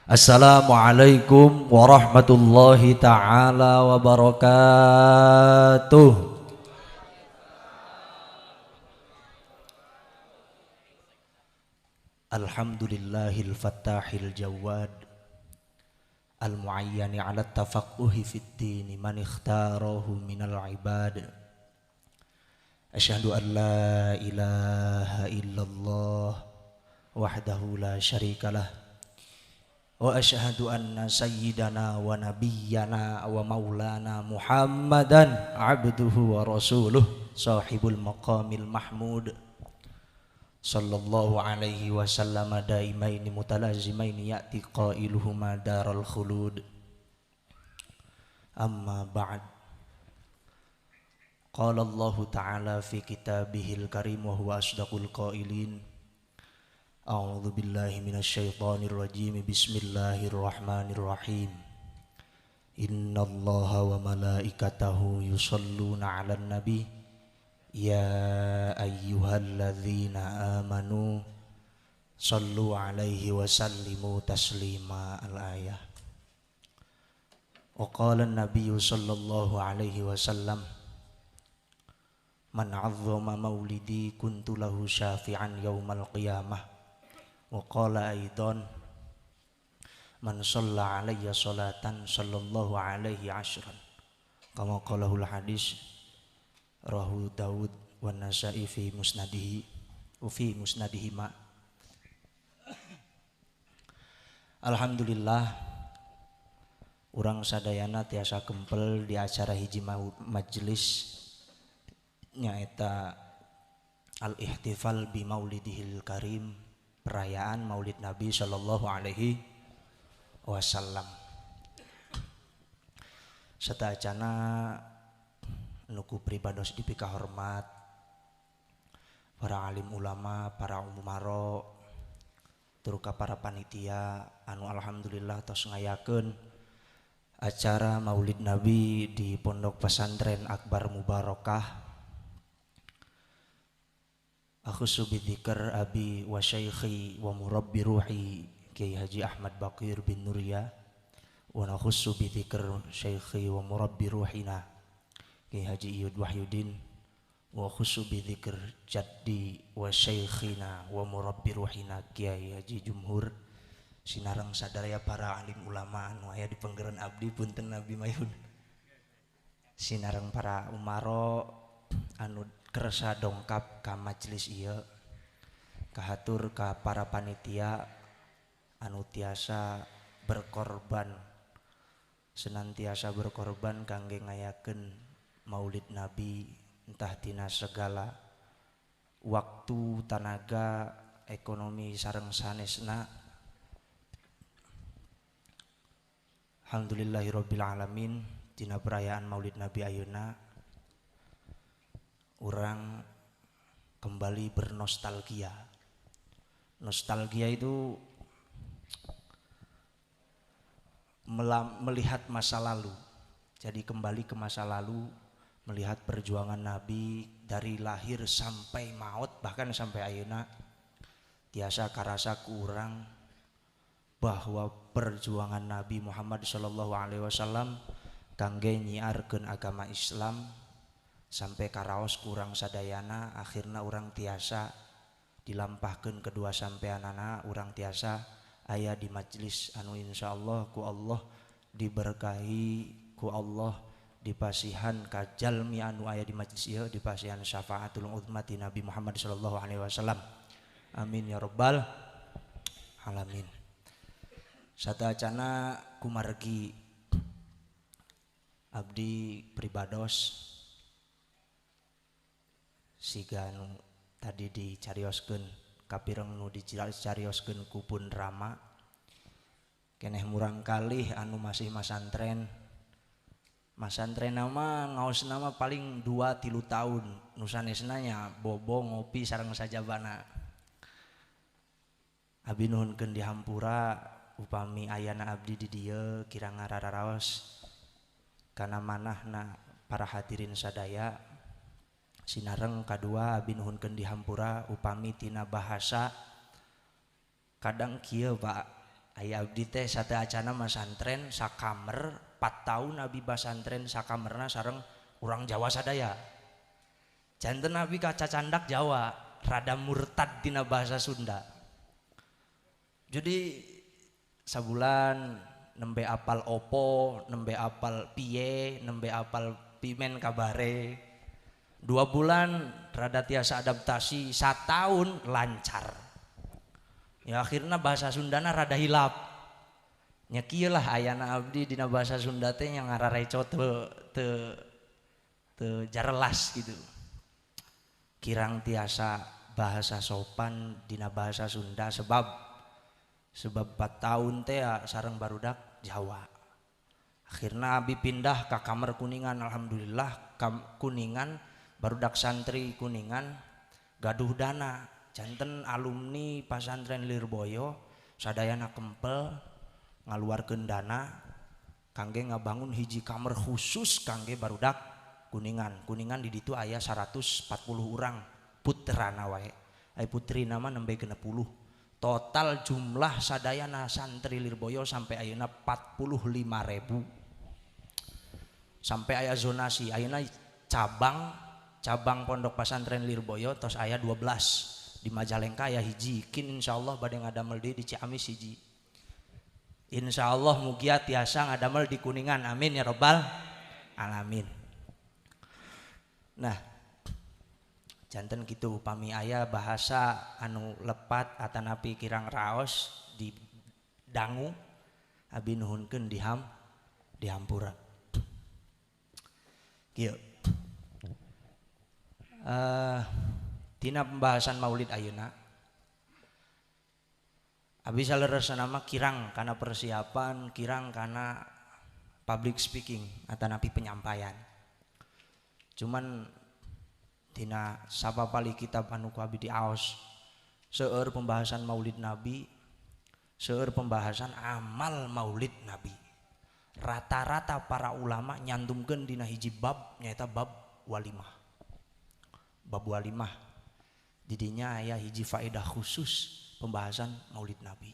Assalamualaikum warahmatullahi taala wabarakatuh. Alhamdulillahil fattahil jawad al-muayyani ala tafaqquhi fid din man ikhtarahu minal ibad. Asyhadu an la ilaha illallah wahdahu la syarikalah wa asyhadu anna sayyidana wa nabiyyana wa maulana Muhammadan abduhu wa rasuluh sahibul maqamil mahmud sallallahu alaihi wasallam daimaini mutalazimaini ya'ti qailuhuma daral khulud. Amma ba'd. Qala Allah ta'ala fi kitabihil karim wa huwa asdaqul qailin. A'udzu billahi minasyaitonir rajim. Bismillahirrahmanirrahim. Innallaha wa malaikatahu yusholluna 'alan nabi. Ya ayyuhalladzina amanu sallu 'alaihi wa sallimu taslima. Al-ayah. Wa qala an-nabiyyu sallallahu alaihi wasallam man 'azzama maulidi kuntu lahu syafi'an yaumal qiyamah. Wa qala aidan man shalla alayya salatan sallallahu alaihi ashran. Kama qalahul hadis rahu Daud wa Nasa'i fi musnadihi wa fi musnadihima. Alhamdulillah urang sadayana tiasa kempel di acara hiji majelis nyaeta al-ihtifal bi maulidihil karim, perayaan Maulid Nabi sallallahu alaihi wasallam. Serta acana nuku pribados dipika hormat para alim ulama, para umaro, turka para panitia anu alhamdulillah tos ngayakeun acara Maulid Nabi di Pondok Pesantren Akbar Mubarokah. Akhussu bidzikr abi wa syaikhi wa murabbi ruhi Kiai Haji Ahmad Baqir bin Nurya wa nakhussu bidzikr syaikhi wa murabbi ruhina Kiai Haji Iyud Wahyudin wa khussu bidzikr jaddi wa syaikhina wa murabbi ruhina Kiai Haji Jumhur. Sinareng sadaya para alim ulama anu aya di penggeran abdi punten Nabi Mayun. Sinareng para umaro anu kersa dongkap ka majelis ieu, kahatur ka para panitia anu tiasa berkorban, senantiasa berkorban kangge ngayakeun Maulid Nabi entah tina segala waktu, tanaga, ekonomi sareng sanesna. Alhamdulillahirabbil alamin dina perayaan Maulid Nabi ayeuna orang kembali bernostalgia. Nostalgia itu melihat masa lalu. Jadi kembali ke masa lalu, melihat perjuangan Nabi dari lahir sampai maut, bahkan sampai ayeuna tiasa karasa kurang bahwa perjuangan Nabi Muhammad sallallahu alaihi wasallam kangge nyiarkeun agama Islam sampai karaos kurang sadayana, akhirna urang tiasa dilampahkeun kedua sampeanana, urang tiasa aya di majelis anu insyaallah ku Allah diberkahi, ku Allah dipasihan ka jalmi anu aya di majelis ieu, dipasihan syafaatul uzma ti Nabi Muhammad sallallahu alaihi wasallam. Amin ya rabbal alamin. Satacana kumargi abdi pribados siga nu tadi dicarioskeun kapireng nu dicarioskeun ku pun Rama keneh murang kalih anu masih masantren. Masantren nama ngaos nama paling 2-3 tahun nu sanesna nya bobo ngopi sareng sajabana. Abi nuhunkeun dihampura upami ayana abdi di dieu kira ngararaos kana manahna para hadirin sadaya. Sinareng kadua abi nuhunkeun dihampura upami tina bahasa kadang kieu Pak. Aya abdi teh sateuacana masantren sakamer 4 tahun abi basantren sakamerna sareng urang Jawa sadaya. Janten abi kacacandak Jawa, rada murtad dina bahasa Sunda. Jadi sabulan nembe apal opo, nembe apal piye, nembe apal pimen kabare. 2 bulan rada tiasa adaptasi, 1 tahun lancar. Ya akhirna bahasa Sundana rada hilap. Nya kieu lah ayana abdi dina bahasa Sunda teh yang ngarareco teu teu jarelas gitu. Kirang tiasa bahasa sopan dina bahasa Sunda sebab 4 tahun teh sareng barudak Jawa. Akhirna abi pindah ka kamar Kuningan, alhamdulillah Kuningan barudak santri Kuningan gaduh dana. Janten alumni pasantren Lirboyo sadayana kempel ngaluarkeun dana kangge ngabangun hiji kamar khusus kangge barudak Kuningan. Kuningan di ditu aya 140 urang putrana wae. Ai putrina mah nembe 60. Total jumlah sadayana santri Lirboyo sampai ayeuna 45.000. Sampai aya zonasi ayeuna cabang pondok pasantren Lirboyo tos aya 12. Di Majalengka ya hiji, kin insyaallah bade ngadamel deui di Ciamis hiji. Insyaallah mugia tiasa ngadamel di Kuningan, amin ya robbal alamin. Nah, janten kitu upami aya bahasa anu lepat atanapi kirang raos di dangu abi nuhunkeun dihampura. Kieu. Tina pembahasan maulid ayeuna abi saleresna mah kirang kana persiapan, kirang kana public speaking atanapi penyampaian. Cuman tina sapapali kitab anu ku abi diaos seueur pembahasan maulid nabi, seueur pembahasan amal maulid nabi. Rata-rata para ulama nyantumkeun dina hiji bab nyaeta bab walimah. Bab walimah didinya aya hiji faedah khusus pembahasan maulid nabi.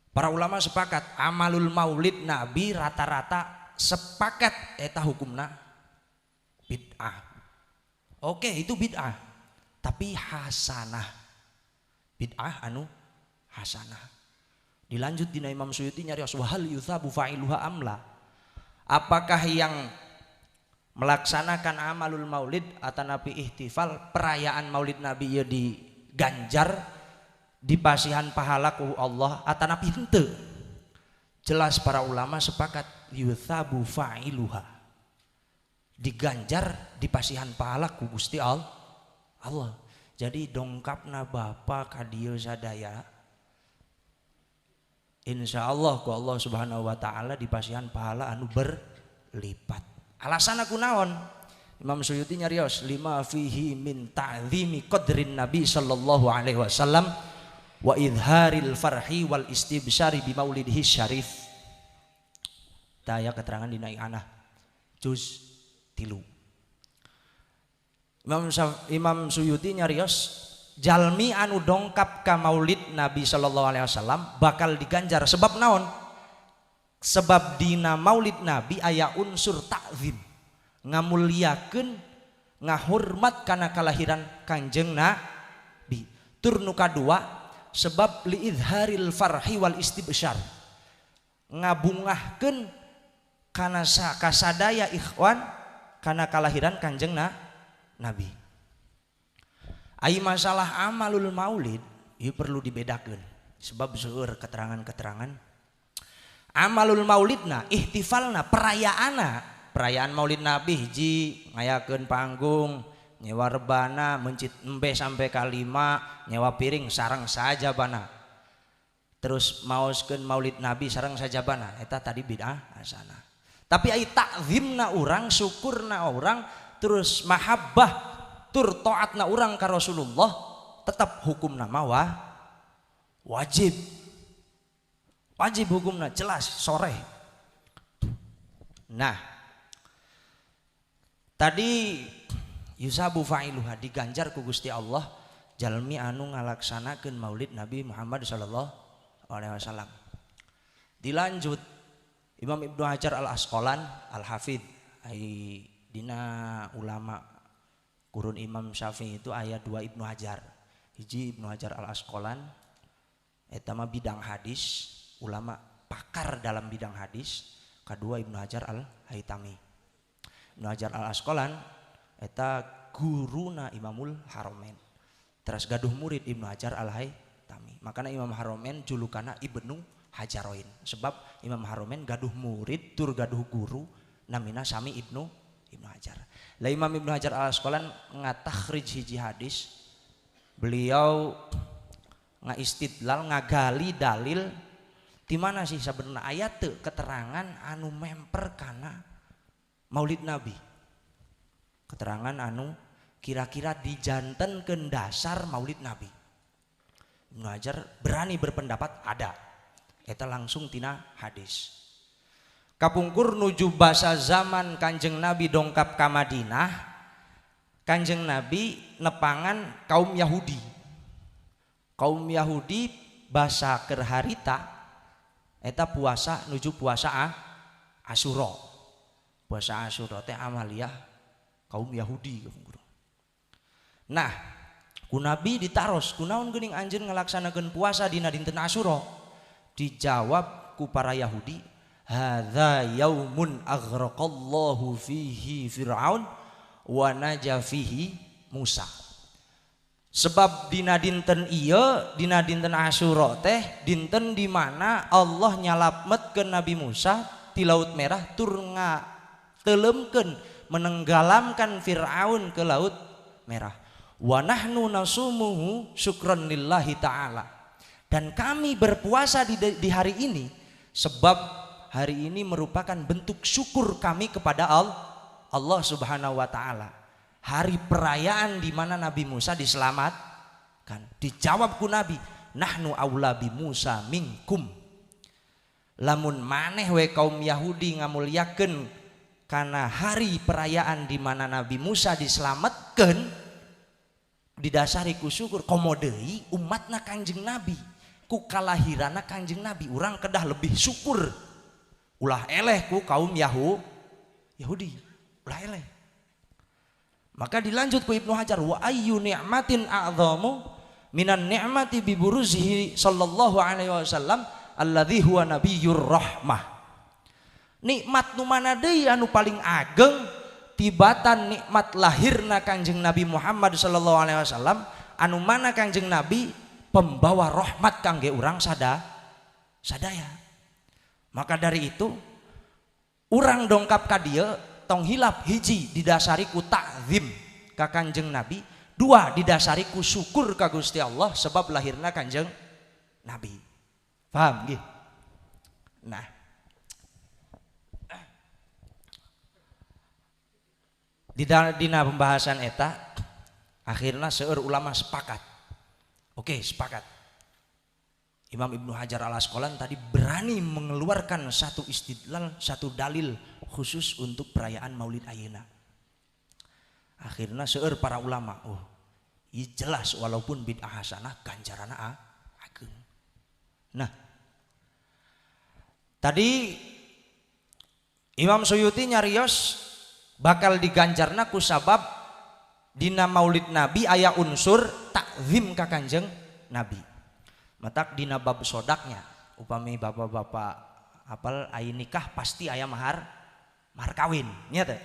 Para ulama sepakat amalul maulid nabi rata-rata sepakat eta hukumna bid'ah. Oke, itu bid'ah, tapi hasanah. Bid'ah anu hasanah. Dilanjut dina Imam Suyuti nyarios wahal yuthabu fa'iluha amla. Apakah yang melaksanakan amalul maulid atanapi ihtifal perayaan maulid nabi ieu diganjar dipasihan pahala ku Allah atanapi henteu? Jelas para ulama sepakat yuthabu fa'iluha, diganjar dipasihan pahala ku Gusti Allah. Jadi dongkapna bapa ka dieu sadaya insyaallah ku Allah Subhanahu wa taala dipasihan pahala anu berlipat. Alasan aku naon? Imam Suyuti nyarios lima fihi min ta'zimi qadrin Nabi sallallahu alaihi wasallam wa idharil farhi wal istibsyari bi maulidihi syarif. Taya keterangan dina I'anah juz 3. Imam Suyuti nyarios jalmi anu dongkap ka maulid Nabi sallallahu alaihi wasallam bakal diganjar sebab naon? Sebab dina maulid Nabi aya unsur takzim, ngamuliakeun, ngahormat kana kalahiran Kanjeng Nabi. Tur nu kadua sebab liizharil farhi wal istibsyar, ngabungahkeun kana kasadaya ikhwan kana kalahiran Kanjeng Nabi. Ai masalah amalul maulid ieu perlu dibedakeun sebab seueur keterangan-keterangan. Amalul maulidna, ihtifalna, perayaanna, perayaan maulid Nabi hiji ngayakeun panggung, nyewa rebana, mencit embe sampai kalima, nyewa piring sareng sajabana. Terus maoskeun maulid Nabi sareng sajabana, eta tadi bid'ah hasanah. Tapi ai takzimna urang, syukurna urang, terus mahabbah tur taatna urang ka Rasulullah, tetap hukumna mah wajib. Wajib hukumna jelas sore. Nah, tadi yusabu fa'iluha diganjar ku Gusti Allah jalmi anu ngalaksanakeun maulid Nabi Muhammad sallallahu alaihi wasallam. Dilanjut Imam Ibnu Hajar Al Asqalan Al Hafidh, dina ulama kurun Imam Syafi'i itu ayat 2 Ibnu Hajar. Hiji Ibnu Hajar Al Asqalan eta mah bidang hadis, ulama pakar dalam bidang hadis. Kedua Ibnu Hajar Al Haitami. Ibnu Hajar Al Asqalan eta guruna Imamul Haromen. Terus gaduh murid Ibnu Hajar Al Haitami. Makanya Imam Haromen julukana Ibnu Hajaroin. Sebab Imam Haromen gaduh murid tur gaduh guru namina sami Ibnu Hajar. Lah Imam Ibnu Hajar Al Asqalan ngatakhrij hiji hadis, beliau ngaistidlal ngagali dalil di mana sih sebenarnya ayat teu keterangan anu memper kana Maulid Nabi. Keterangan anu kira-kira dijantenkeun dasar Maulid Nabi. Ibnu Hajar berani berpendapat ada. Eta langsung tina hadis. Kapungkur nuju basa zaman Kanjeng Nabi dongkap ka Madinah, Kanjeng Nabi nepangan kaum Yahudi. Kaum Yahudi basa keur harita eta puasa nuju puasa Asyura. Puasa Asyura teh amaliyah kaum Yahudi kapungkur. Nah, ku Nabi ditaros, kunaon geuning anjeun ngalaksanakeun puasa dina dinten Asyura? Dijawab ku para Yahudi, hadza yaumun aghraqallahu fihi Fir'aun wa naja fihi Musa. Sebab dina dinten ieu, dina dinten Asyura teh dinten di mana Allah nyalametkeun Nabi Musa di Laut Merah tur ngatelemkeun menenggelamkan Fir'aun ke Laut Merah. Wa nahnu nasumuhu syukran lillahi ta'ala. Dan kami berpuasa di hari ini sebab hari ini merupakan bentuk syukur kami kepada Allah Subhanahu wa ta'ala. Hari perayaan di mana Nabi Musa diselamatkan. Dijawab ku Nabi, nahnu aula bi Musa minkum. Lamun maneh we kaum Yahudi ngamulyakeun karena hari perayaan di mana Nabi Musa diselamatkan didasari ku syukur komo deui umatna Kanjeng Nabi, ku kalahirana Kanjeng Nabi urang kedah lebih syukur. Ulah eleh ku kaum Yahudi, ulah eleh. Maka dilanjut ku Ibnu Hajar, wa ayyu ni'matin a'dhamu minan ni'mati bi buruzihi sallallahu alaihi wasallam alladzi huwa nabiyyur rahmah. Nikmat nu mana deui anu paling ageng tibatan nikmat lahirna Kanjeng Nabi Muhammad sallallahu alaihi wasallam anu mana Kanjeng Nabi pembawa rahmat kangge urang sadaya. Maka dari itu urang dongkap ka dieu tong hilap hiji didasari ku takzim ka Kanjeng Nabi, dua didasari ku syukur ka Gusti Allah sebab lahirna Kanjeng Nabi. Paham nggih? Nah, dina pembahasan eta akhirnya seueur ulama sepakat. Oke, sepakat. Imam Ibnu Hajar Al Asqalan tadi berani mengeluarkan satu istidlal, satu dalil khusus untuk perayaan Maulid ayeuna. Akhirnya seueur para ulama, oh, jelas walaupun bid'ah hasanah ganjarana ageng. Nah, tadi Imam Suyuti nyarios bakal diganjarna ku sabab dina Maulid Nabi aya unsur takzim ka Kanjeng Nabi. Matak dina bab sodaknya, upami bapak-bapak apal aya nikah pasti aya mahar kawin, nya teh.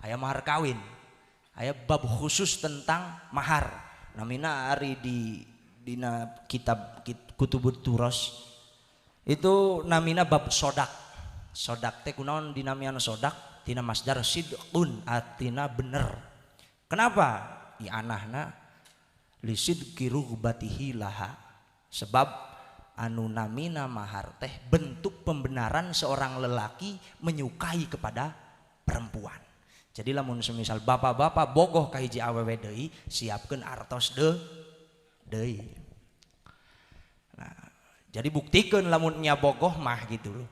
Aya mahar kawin. Aya bab khusus tentang mahar. Namina ari di dina kitab Kutubut Turos itu namina bab sodak. Sodak teh kunaon dinamian sodak? Tina masdar sidqun artina bener. Kenapa? Di anahna lisidqi rughbatihi laha. Sebab anu namina mahar teh bentuk pembenaran seorang lelaki menyukai kepada perempuan. Jadi lamun semisal bapak-bapak bogoh ka hiji awewe deui, siapkeun artos deui. Nah, jadi buktikeun lamun nya bogoh mah gitu loh.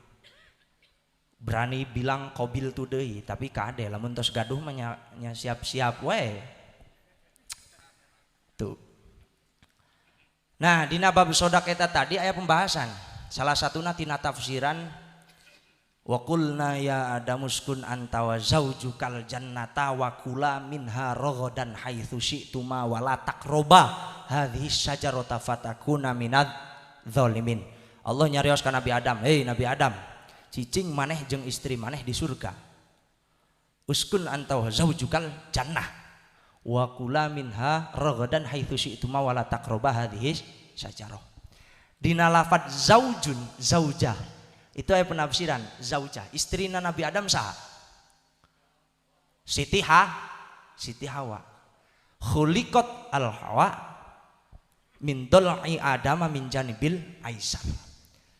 Berani bilang qobil tu deui, tapi kade lamun tos gaduh mah nya siap-siap we. Tuh. Nah, dina bab sodak eta tadi aya pembahasan. Salah satuna tina tafsiran wa qulna ya adamu uskun anta wa zaujukal jannata wa kula minha ragadan haitsu syi'tuma wa la taqroba hadhihi syajarata fatakuna minadz zalimin. Allah nyarios ka Nabi Adam, "Hei Nabi Adam, cicing maneh jeung istri maneh di surga. Uskun anta wa zaujukal jannah wa kula minha ragadan haitsu syi'tuma wa la taqroba hadhihi syajarah." Dina lafadz zaujun, zaujah itu aya penafsiran zaujah, istrina Nabi Adam saha? Siti Siti Hawa. Khuliqat al Hawa min dol'i Adama min janibil aisar.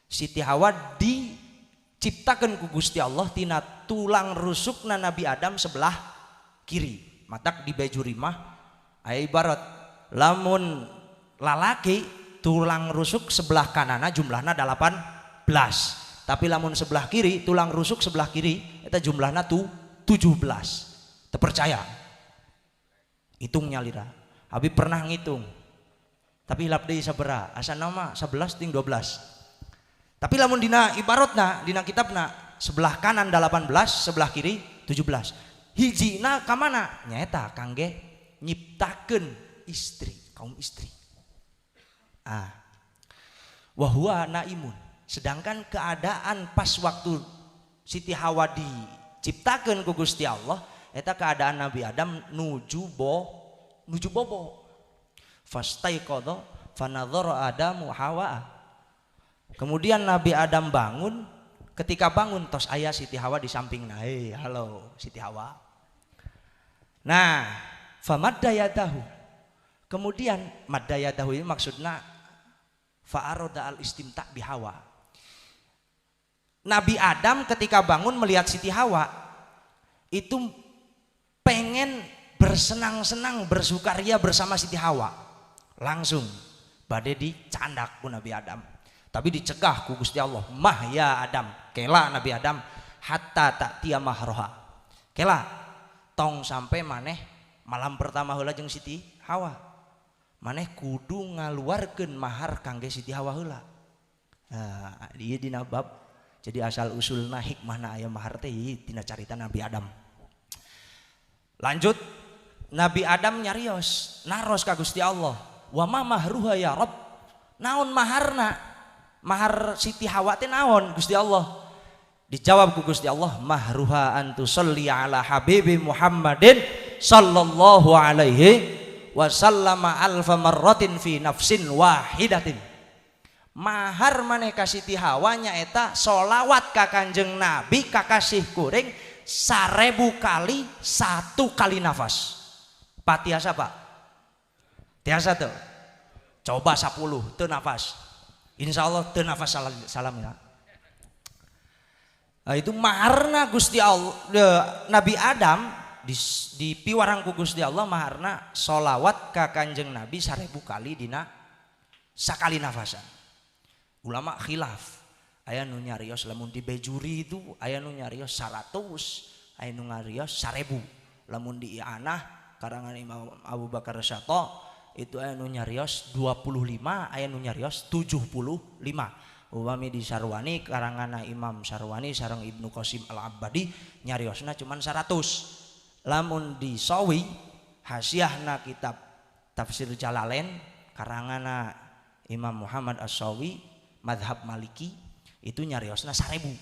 Siti Hawa diciptakan ku Gusti Allah tina tulang rusukna Nabi Adam sebelah kiri. Matak di baju rimah aya ibarat lamun lalaki tulang rusuk sebelah kanana jumlahna 18, tapi lamun sebelah kiri tulang rusuk sebelah kiri eta jumlahna tuh 17. Terpercaya hitungnya lira. Habib pernah ngitung tapi hilap deui sabaraha, asa nama 11 ting 12. Tapi lamun dina ibaratna dina kitabna sebelah kanan 18, sebelah kiri 17. Hijina ka mana? Nyaeta kangge nyiptakeun istri, kaum istri. Ah. Wa huwa naimun. Sedangkan keadaan pas waktu Siti Hawa diciptakeun ku Gusti Allah, eta keadaan Nabi Adam nuju bobo. Fastaiqadha fanadhara Adamu Hawa. Kemudian Nabi Adam bangun, ketika bangun tos aya Siti Hawa di sampingna. Hei, halo Siti Hawa. Nah, famadda yadahu. Kemudian madda yadahu ini maksudna fa'aroda al istimta bihawa. Nabi Adam ketika bangun melihat Siti Hawa itu pengen bersenang-senang, bersukaria bersama Siti Hawa. Langsung bade dicandak ku Nabi Adam. Tapi dicegah ku Gusti Allah. Mah ya Adam, kela Nabi Adam hatta ta'tiya mahroha. Kela tong sampai maneh malam pertama heula jeung Siti Hawa. Maneh kudu ngaluarkeun mahar kangge Siti Hawa heula. Nah, ieu dina bab jadi asal usulna hikmahna aya mahar teh tina carita Nabi Adam. Lanjut Nabi Adam nyarios, naros ka Gusti Allah, wa ma mahruha ya Rabb? Naon maharna? Mahar Siti Hawa teh naon Gusti Allah? Dijawab ku Gusti Allah, mahruha antusolli ala habibi Muhammadin sallallahu alaihi wasallama alfa marratin fi nafsin wahidatin. Mahar maneh ka Siti Hawa nyaeta solawat ka Kanjeng Nabi kakasih kuring 1000 kali satu kali nafas. Pak tiasa Pak? Tiasa tuh. Coba 10 teu nafas. Insya Allah teu nafas salam ya. Nah, itu maharna Gusti Allah Nabi Adam di piwarang ku Gusti Allah maharna solawat ka Kanjeng Nabi 1000 kali dina sakali nafasan. Ulama khilaf, aya nu nyarios lamun di bejuri itu aya nu nyarios 100, aya nu nyarios 1000. Lamun di I'anah karangan Imam Abu Bakar Syato itu aya nu nyarios 25, aya nu nyarios 75. Upami di Sarwani karangan Imam Sarwani sareng Ibnu Qasim Al-Abbadi nyariosna cuman 100. Lamun di Sawi hasiahna kitab Tafsir Jalalain karanganna Imam Muhammad As-Sawi madhab Maliki itu nyariosna 1000.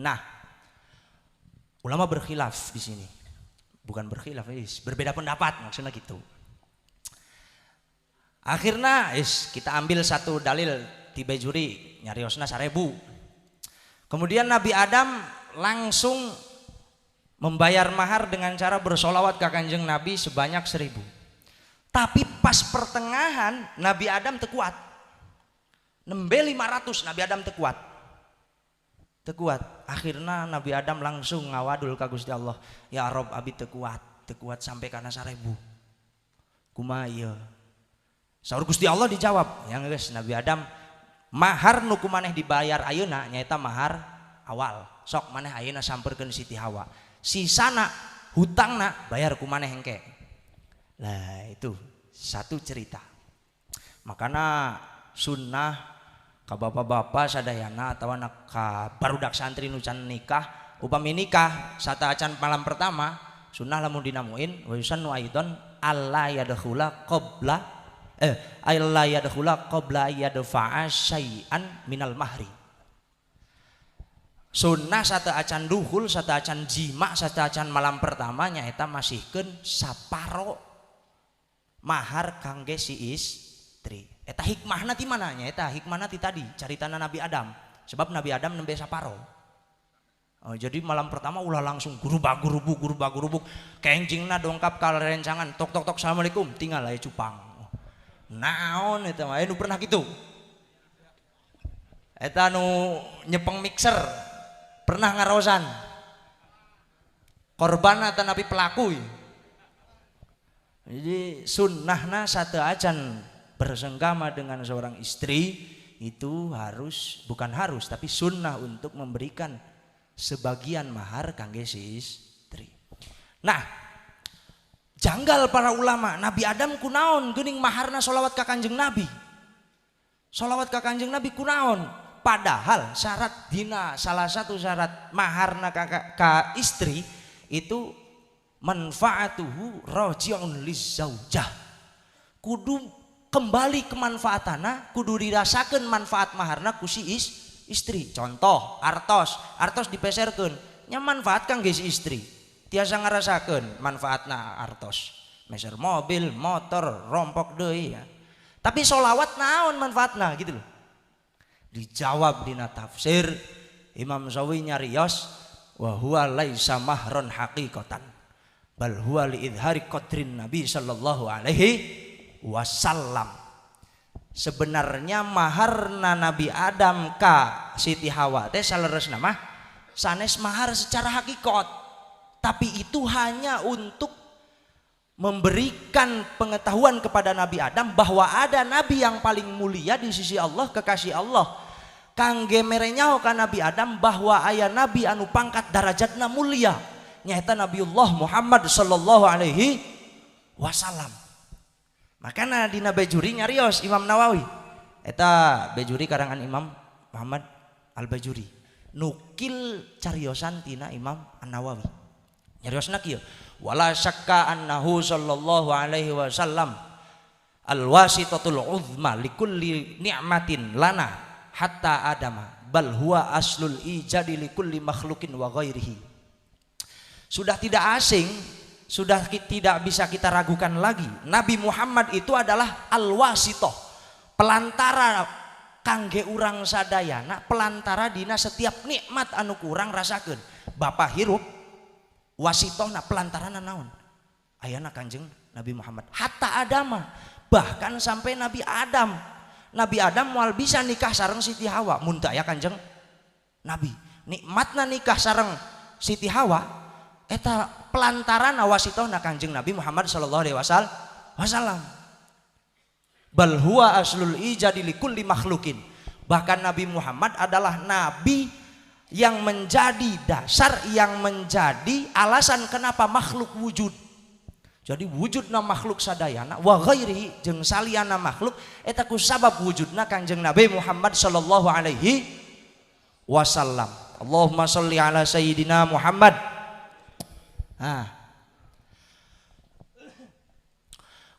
Nah, ulama berkhilaf di sini. Bukan berkhilaf, berbeda pendapat maksudnya gitu. Akhirnya kita ambil satu dalil di Bejuri nyariosna 1000. Kemudian Nabi Adam langsung membayar mahar dengan cara bersolawat ke Kanjeng Nabi sebanyak 1000. Tapi pas pertengahan Nabi Adam tekuat. Nembe 500 Nabi Adam tekuat. Tekuat. Akhirnya Nabi Adam langsung ngawadul ka Gusti Allah. Ya Rob abi tekuat, tekuat sampai kana 1000. Kumaha ieu? Saur Gusti Allah dijawab, ya geus Nabi Adam mahar nu ku maneh dibayar ayeuna nyaeta mahar awal. Sok maneh ayeuna samperkeun Siti Hawa. Sisana hutangna bayar ku maneh engke. Lah itu satu cerita. Makana sunnah ka bapak-bapak sadayana atawa ka barudak santri nu can nikah, upami nikah sataacan malam pertama sunnah lamun dinamuin wa yusannu aidon alla yadkhula qabla alla yadkhula qabla yadfa'a syai'an minal mahri. Sunnah sataacan duhul, sataacan jima, sataacan malam pertama nyaeta masihkeun saparo mahar kangge si istri. Eta hikmahna ti mana nya? Eta hikmahna ti tadi caritana Nabi Adam. Sebab Nabi Adam nembe saparo. Oh, jadi malam pertama ulah langsung gurubak gurubuk gurubak gurubuk kenjingna dongkap ka rencangan tok tok tok assalamualaikum tinggal aya cupang. Naon eta mah nu pernah kitu. Eta nu nyepeng mixer pernah ngarosan. Korban atau nabi pelaku. Jadi sunnahna sateuacan bersenggama dengan seorang istri itu harus, bukan harus tapi sunnah untuk memberikan sebagian mahar kangge si istri. Nah, janggal para ulama, Nabi Adam kunaon geuning maharna sholawat ka Kanjeng Nabi. Sholawat ka Kanjeng Nabi kunaon? Padahal syarat dina salah satu syarat maharna ka istri itu manfaatuhu raji'un lizaujah. Kudu kembali kemanfaatana, kudu dirasakeun manfaat maharna ku si istri. Contoh artos, artos dipeserkeun nya manfaat kangge si istri. Tiasa ngarasakeun manfaatna artos. Meser mobil, motor, rompok deui ya. Tapi sholawat naon manfaatna gitu loh. Dijawab dina tafsir Imam Sawi nyarios wa huwa laisa mahron haqiqatan bal huwa li idhari qadrin Nabi sallallahu alaihi wasallam. Sebenarnya maharna Nabi Adam ka Siti Hawa teh saleresna mah sanes mahar secara hakikat, tapi itu hanya untuk memberikan pengetahuan kepada Nabi Adam bahwa ada nabi yang paling mulia di sisi Allah, kekasih Allah. Kangge mere nyaho ka Nabi Adam bahwa aya nabi anu pangkat darajatna mulia, nyaeta Nabiullah Muhammad sallallahu alaihi wasallam. Makana dina Bajuri nyarios Imam Nawawi. Eta Bajuri karangan Imam Muhammad Al-Bajuri. Nukil cariosan tina Imam An-Nawawi. Nyariosna kieu, wala syakka annahu sallallahu alaihi wasallam alwasitatul uzma likulli ni'matin lana hatta adama bal huwa aslul ijadi likulli makhlukin wa ghairihi. Sudah tidak asing, sudah tidak bisa kita ragukan lagi. Nabi Muhammad itu adalah al-wasitoh, pelantara kangge urang sadayana, pelantara dina setiap nikmat anu kurang rasakeun. Bapak hirup wasitohna pelantarana naon? Ayana Kanjeng Nabi Muhammad. Hatta adama, bahkan sampai Nabi Adam. Nabi Adam moal bisa nikah sareng Siti Hawa mun teu aya Kanjeng Nabi. Nikmatna nikah sareng Siti Hawa eta pelantaran wasitohna Kanjeng Nabi Muhammad sallallahu alaihi wasallam. Bal huwa aslul ijadi likulli makhlukin. Bahkan Nabi Muhammad adalah nabi yang menjadi dasar, yang menjadi alasan kenapa makhluk wujud. Jadi wujudna makhluk sadayana wa ghairihi jeung saliyana makhluk eta ku sabab wujudna Kanjeng Nabi Muhammad sallallahu alaihi wasallam. Allahumma sholli ala sayyidina Muhammad. Nah,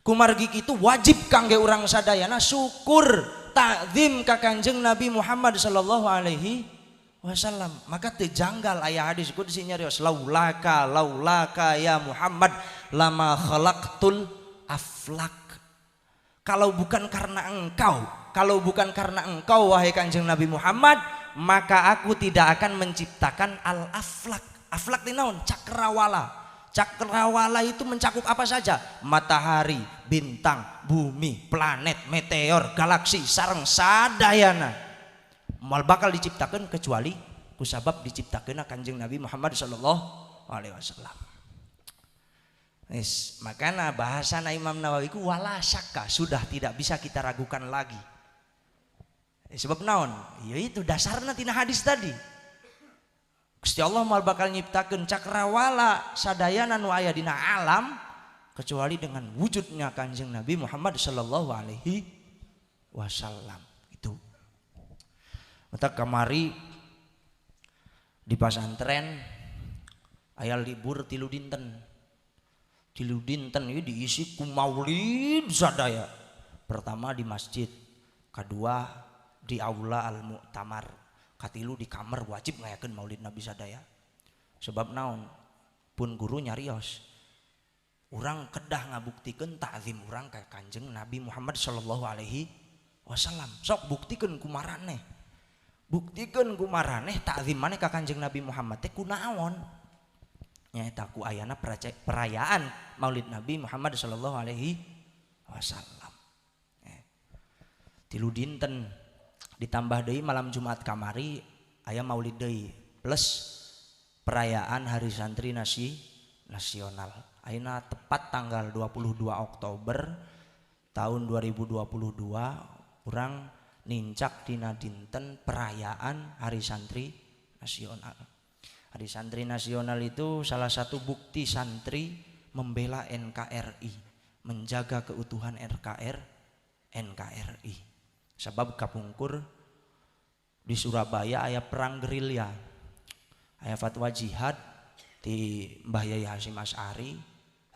kumargi kitu wajib kangge urang sadayana syukur takzim ka Kanjeng Nabi Muhammad sallallahu alaihi wasallam. Maka teu janggal aya hadis qudsi nyarios laulaka laulaka ya Muhammad lama khalaqtul aflak. Kalau bukan karena engkau, kalau bukan karena engkau wahai Kanjeng Nabi Muhammad, maka aku tidak akan menciptakan al aflak. Aflak itu naon? Cakrawala. Cakrawala itu mencakup apa saja? Matahari, bintang, bumi, planet, meteor, galaksi, sareng sadayana. Moal bakal diciptakan kecuali kusabab diciptakeun Kanjeng Nabi Muhammad sallallahu alaihi wasallam. Yes, makana bahasana Imam Nawawi ku wala syakka, sudah tidak bisa kita ragukan lagi. Sebab naon? Ya itu dasarna tina hadis tadi. Gusti Allah moal bakal nyiptakeun cakrawala sadayana nu aya dina alam kecuali dengan wujudnya Kanjeng Nabi Muhammad sallallahu alaihi Wasallam. Itu. Mata kamari di pasantren aya libur 3 dinten. 3 dinten ieu diisi ku maulid sadaya. Pertama di masjid, kedua di aula al-muktamar, katilu di kamar wajib ngayakeun maulid Nabi sadaya. Sebab naon? Pun guru nyarios. Urang kedah ngabuktikeun ta'zim urang ka Kanjeng Nabi Muhammad sallallahu alaihi wasallam. Sok buktikeun ku maraneh. Buktikeun ku maraneh ta'zim maneh ka Kanjeng Nabi Muhammad teh kunaon? Nyaeta ku ayana perayaan Maulid Nabi Muhammad sallallahu alaihi wasallam. 3 dinten ditambah deui malam Jumat kamari aya Maulid deui plus perayaan Hari Santri Nasional. Ayeuna tepat tanggal 22 Oktober tahun 2022 urang nincak dina dinten perayaan Hari Santri Nasional. Hari Santri Nasional itu salah satu bukti santri membela NKRI, menjaga keutuhan NKRI. Sebab kapungkur di Surabaya aya perang gerilya, aya fatwa jihad di Mbah Yai Hasyim Asy'ari,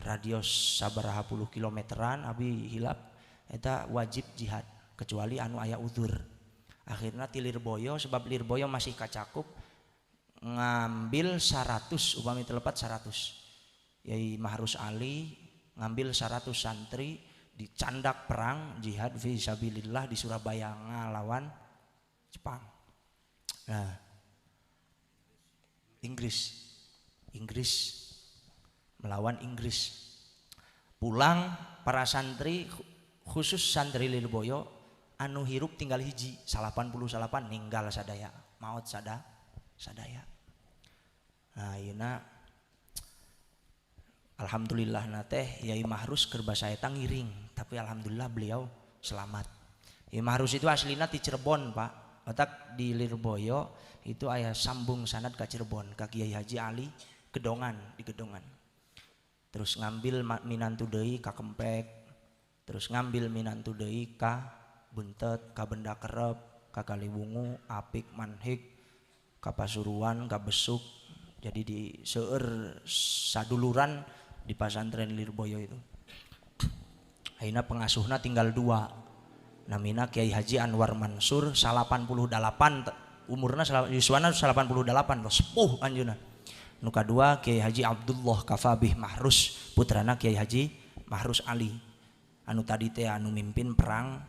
radius sabaraha puluh kilometeran abi hilap eta wajib jihad kecuali anu aya uzur. Akhirnya ti Lirboyo, sebab Lirboyo masih kacakup ngambil 100, upami telepat 100. Yai Mahrus Ali ngambil 100 santri dicandak perang jihad fi sabilillah di Surabaya ngalawan Jepang. Nah, Inggris melawan Inggris. Pulang para santri khusus santri Lirboyo anu hirup tinggal hiji 88 ninggal sadaya, maot sadaya. Nah, ayeuna alhamdulillah na teh Yai Mahrus keur basa eta ngiring, tapi alhamdulillah beliau selamat. Yai Mahrus itu aslina ti Cirebon, Pak. Otak di Lirboyo itu aya sambung sanad ka Cirebon, ka Kiai Haji Ali Gedongan, di Gedongan. Terus ngambil minantu deui ka Kempek, terus ngambil minantu deui ka Buntet, ka Benda Kerep, ka Kaliwungu, Apik, Manhik, ka Pasuruan, ka Besuk. Jadi di seueur saduluran di pasantren Lirboyo itu. Ayeuna pengasuhna tinggal 2. Namina Kiai Haji Anwar Mansur 88 umurna yuswana 88 loh, sepuh anjeunna. Nu kadua Kiai Haji Abdullah Kafabih Mahrus, putrana Kiai Haji Mahrus Ali. Anu tadi teh anu mimpin perang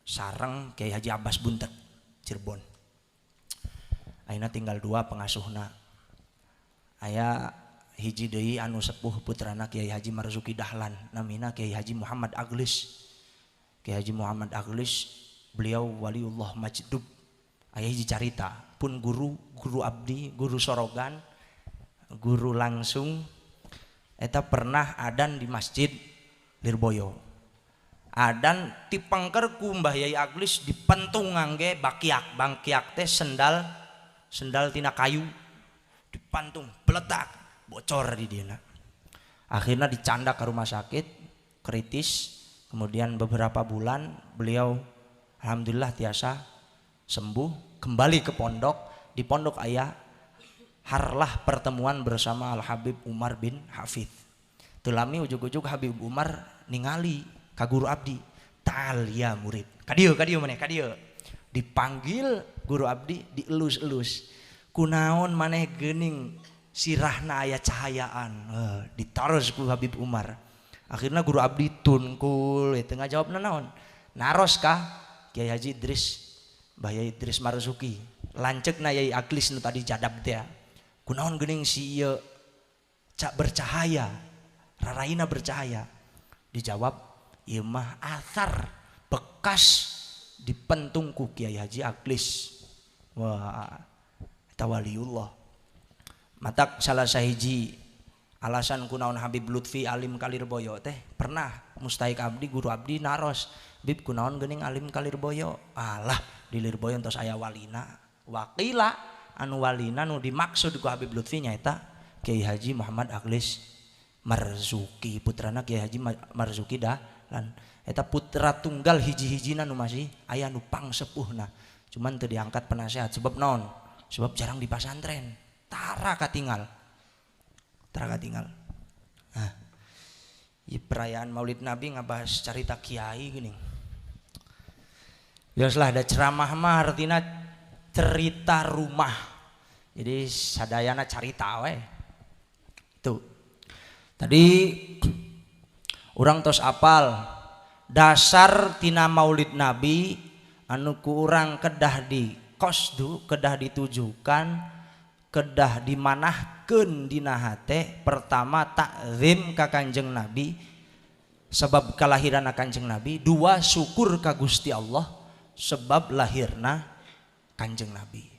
sareng Kiai Haji Abbas Buntet Cirebon. Ayeuna tinggal 2 pengasuhna. Aya hiji deui anu sepuh putrana Kiai Haji Marzuki Dahlan, namina Kiai Haji Muhammad Aglis. Kiai Haji Muhammad Aglis beliau waliullah majdub. Aya hiji carita pun guru, guru abdi, guru sorogan, guru langsung eta pernah adan di Masjid Lirboyo. Adan tipengker ku Mbah Yai Aglis dipentung ngangge bakiak. Bangkiak teh sendal tina kayu dipantung beletak bocor di dina. Akhirnya dicandak ke rumah sakit kritis. Kemudian beberapa bulan beliau alhamdulillah tiasa sembuh, kembali ke pondok. Di pondok ayah harlah pertemuan bersama Al Habib Umar bin Hafidh. Tulami ujug-ujug Habib Umar ningali ka guru abdi, tal ya murid. Kadieu maneh kadieu. Dipanggil guru abdi dielus-elus. Kunaon maneh geuning sirahna aya cahayaan. Ditaros ku Habib Umar. Akhirnya guru abdi tunkul teu ngajawabna naon. Naros kah Kiai Haji Idris, Mbah Yai Idris Marzuki. Lanceukna Yai Aglis nu tadi jadab teh. Kunaon geuning si ieu cak bercahaya, raraina bercahaya. Dijawab, ieu mah athar bekas dipentung ku Kiai Haji Aglis. Wah, eta waliullah. Matak salah sahiji alasan kunaon Habib Lutfi alim Kalirboyo teh pernah mustahik abdi guru abdi naros, Bib kunaon geuning alim Kalirboyo? Alah, di Lirboyo entos aya walina. Wakila anu walina nu dimaksud ku Habib Lutfi nyaeta Kiai Haji Muhammad Aglis Marzuki, putrana Kiai Haji Marzuki Lan eta putra tunggal hiji-hijina nu masih aya nu pangsepuhna. Cuman teu diangkat penasehat sebab naon? Sebab jarang di pasantren. Tara katingal. Tara katingal. Nah, perayaan Maulid Nabi ngabahas carita kiai gini. Biasalah ada ceramah mah artinya cerita rumah. Jadi sadayana carita we. Tuh. Tadi urang tos apal dasar tina Maulid Nabi anu ku urang kedah di qasdu, kedah ditujukan, kedah dimanahkeun dina hate. Pertama takzim ka Kanjeng Nabi sebab kelahiran Kanjeng Nabi, dua syukur ka Gusti Allah sebab lahirna Kanjeng Nabi.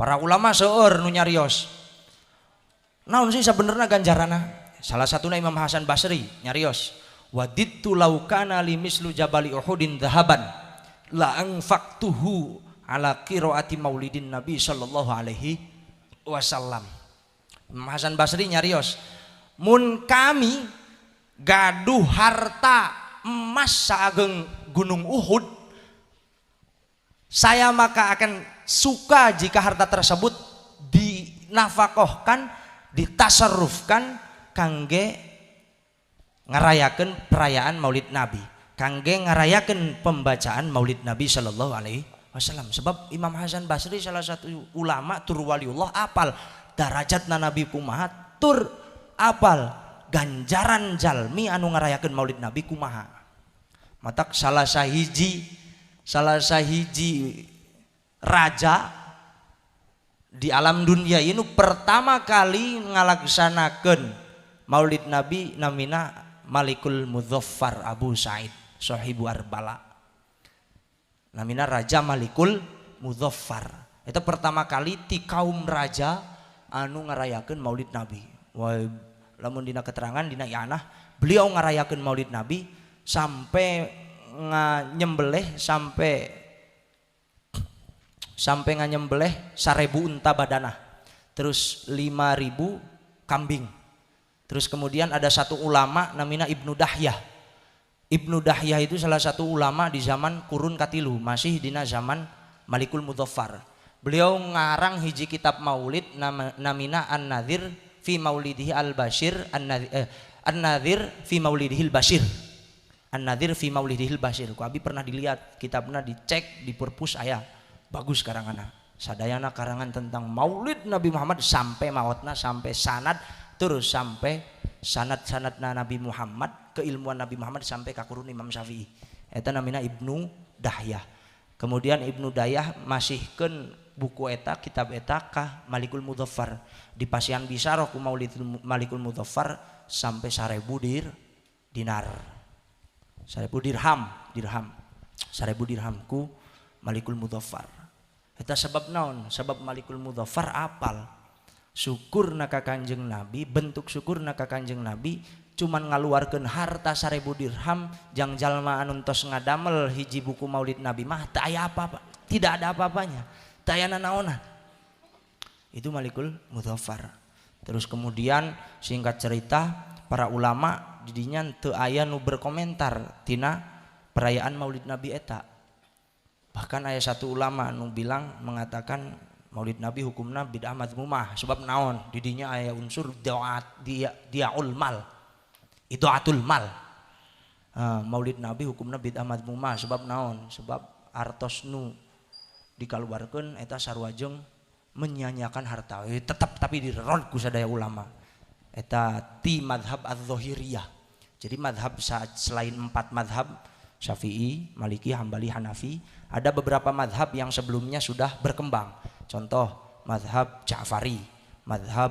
Para ulama seueur nu nyarios. Naon sih sebenarnya ganjarana? Salah satunya Imam Hasan Basri nyarios, wadittu law kana li mislu jabali Uhudin dhahaban la anfaqtuhu ala qiraati maulidin Nabi sallallahu alaihi wasallam. Imam Hasan Basri nyarios, mun kami gaduh harta emas saageng gunung Uhud, saya maka akan suka jika harta tersebut dinafakohkan, ditasarrufkan kangge ngarayakeun perayaan Maulid Nabi, kangge ngarayakeun pembacaan Maulid Nabi sallallahu alaihi wasallam. Sebab Imam Hasan Basri salah satu ulama tur waliullah apal darajatna Nabi kumaha, tur apal ganjaran jalmi anu ngarayakeun Maulid Nabi kumaha. Matak salah sahiji raja di alam dunia ini pertama kali ngalaksanakeun Maulid Nabi namina Malikul Mudhaffar Abu Said Sahibu Arbala. Namina Raja Malikul Mudhaffar. Itu pertama kali ti kaum raja anu ngarayakeun Maulid Nabi. Wah, lamun dina keterangan dina I'anah, beliau ngarayakeun Maulid Nabi sampai nyembelih sampai nganyembelih 1000 unta badanah, terus 5000 kambing. Terus kemudian ada satu ulama namina Ibnu Dahyah. Ibnu Dahyah itu salah satu ulama di zaman kurun katilu, masih dina zaman Malikul Mudhaffar. Beliau ngarang hiji kitab maulid namina An-Nadhir fi Maulidihi Al-Bashir, An-Nadhir fi Maulidihi Al-Bashir. An-Nadhir fi Maulidihi Al-Bashir. Ku abi pernah dilihat kitabna, dicek di perpus aya. Bagus karanganna. Sadayana karangan tentang Maulid Nabi Muhammad sampai mautna, sampai sanad, terus sampai sanad-sanadna Nabi Muhammad, keilmuan Nabi Muhammad sampai ka kurun Imam Syafi'i. Eta namina Ibnu Dahyah. Kemudian Ibnu Dahyah masihkeun buku eta, kitab eta ka Malikul Mudhaffar. Di pasian bisaroh ku Maulid Malikul Mudhaffar sampai 1000 dinar. 1000 dirham, dirham. 1000 dirham ku Malikul Mudhaffar. Eta sebab naon? Sebab Malikul Mudhaffar apal syukurna ka Kanjeng Nabi, bentuk syukurna ka Kanjeng Nabi cuman ngaluarkeun harta 1000 dirham jang jalma anu tos ngadamel hiji buku Maulid Nabi mah teu aya apa-apa, tidak ada apa-apanya, teu aya nanaonan. Itu Malikul Mudhaffar. Terus kemudian singkat cerita para ulama didinya teu aya nu berkomentar tina perayaan Maulid Nabi eta. Bahkan aya satu ulama nu bilang mengatakan Maulid Nabi hukumna bid'ah mazmumah sebab naon didinya aya unsur diaul mal, idaatul mal. Maulid Nabi hukumna bid'ah mazmumah sebab naon, sebab artos nu dikaluarkeun eta sarua jeung menyanyiakan harta. Tetap tapi dirod ku sadaya ulama eta ti madhab adz-dzahiriyah. Jadi madhab selain 4 madhab Syafi'i, Maliki, Hambali, Hanafi, ada beberapa madhab yang sebelumnya sudah berkembang. Contoh madhab Ja'fari, madhab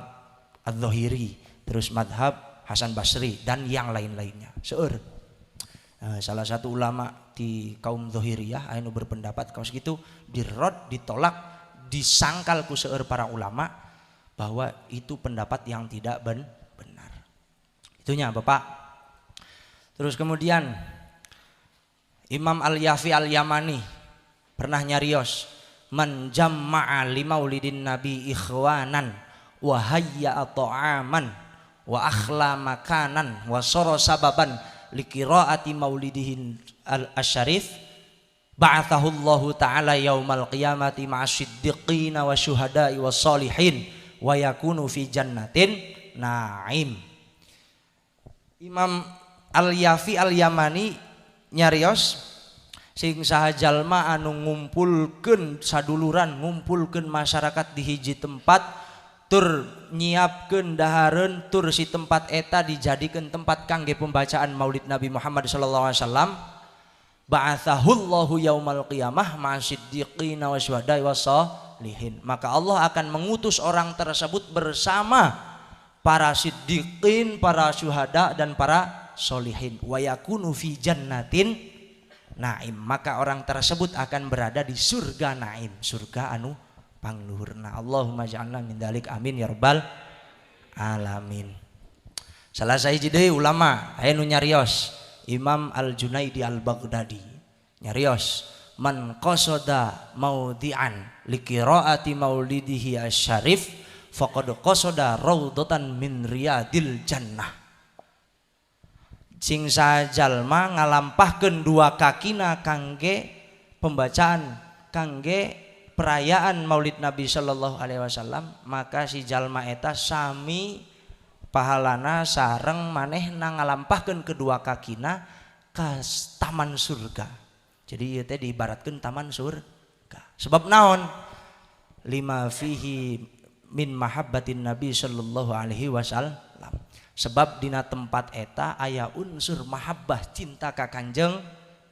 Adz-Dzahiri, terus madhab Hasan Basri dan yang lain-lainnya. Seueur. Salah satu ulama di kaum Dzahiriyah anu berpendapat kaos gitu dirod, ditolak, disangkal ku seueur para ulama bahwa itu pendapat yang tidak benar. Itunya Bapak. Terus kemudian Imam Al-Yafi Al-Yamani pernah nyarios, man jamma'a li maulidin nabi ikhwanan wa hayya ta'aman wa akhla makanan wa sara sababan liqiraati maulidihin al-syarif ba'athahullahu ta'ala yaumal qiyamati ma'asiddiqina wa syuhada'i wassalihin wa yakunu fi jannatin na'im. Imam Al-Yafi Al-Yamani nyarios sing saha jalma anu ngumpulkeun saduluran, ngumpulkeun masyarakat di hiji tempat tur nyiapkeun dahareun tur si tempat eta dijadikeun tempat kangge pembacaan Maulid Nabi Muhammad sallallahu alaihi wasallam, ba'athahullahu yaumal qiyamah ma'asiddiqina wa syuhada'i wassalihin. Maka Allah akan mengutus orang tersebut bersama para siddiqin, para syuhada dan para solihin. Wa yakunu fi jannatin naim. Maka orang tersebut akan berada di surga naim, surga anu pangluhurna. Allahumma ja'alna min dalik, amin ya rabbal alamin. Salah sahiji deui ulama aya nu nyarios, Imam Al-Junaidi Al-Baghdadi nyarios, man qasada maudhi'an liqiraati maulidihi asy-syarif faqad qasada raudhatan min riyadil jannah. Sing sajalma ngalampahkeun dua kakina kangge pembacaan, kangge perayaan Maulid Nabi sallallahu alaihi wasallam, maka si jalma eta sami pahalana sareng manehna ngalampahkeun kedua kakina ka taman surga. Jadi ieu teh diibaratkeun taman surga. Sebab naon? Lima fihi min mahabbatin Nabi sallallahu alaihi wasallam. Sebab dina tempat eta aya unsur mahabbah, cinta ka Kanjeng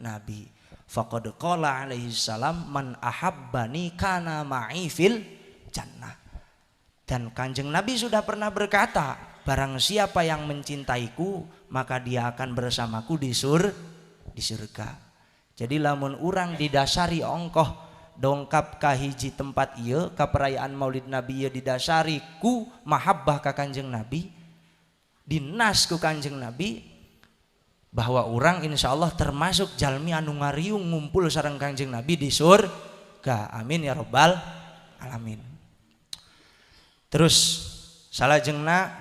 Nabi. Faqad qala alaihi salam man ahabbani kana ma'i fil jannah. Dan Kanjeng Nabi sudah pernah berkata, barang siapa yang mencintaiku maka dia akan bersamaku di surga. Jadi lamun urang didasari ongkoh dongkap ka hiji tempat ieu ka perayaan Maulid Nabi ieu didasari ku mahabbah ka Kanjeng Nabi, dinas ku Kanjeng Nabi, bahwa orang insya Allah termasuk jalmi anu ngariung ngumpul sareng Kanjeng Nabi di surga. Amin ya robbal alamin. Terus salajengna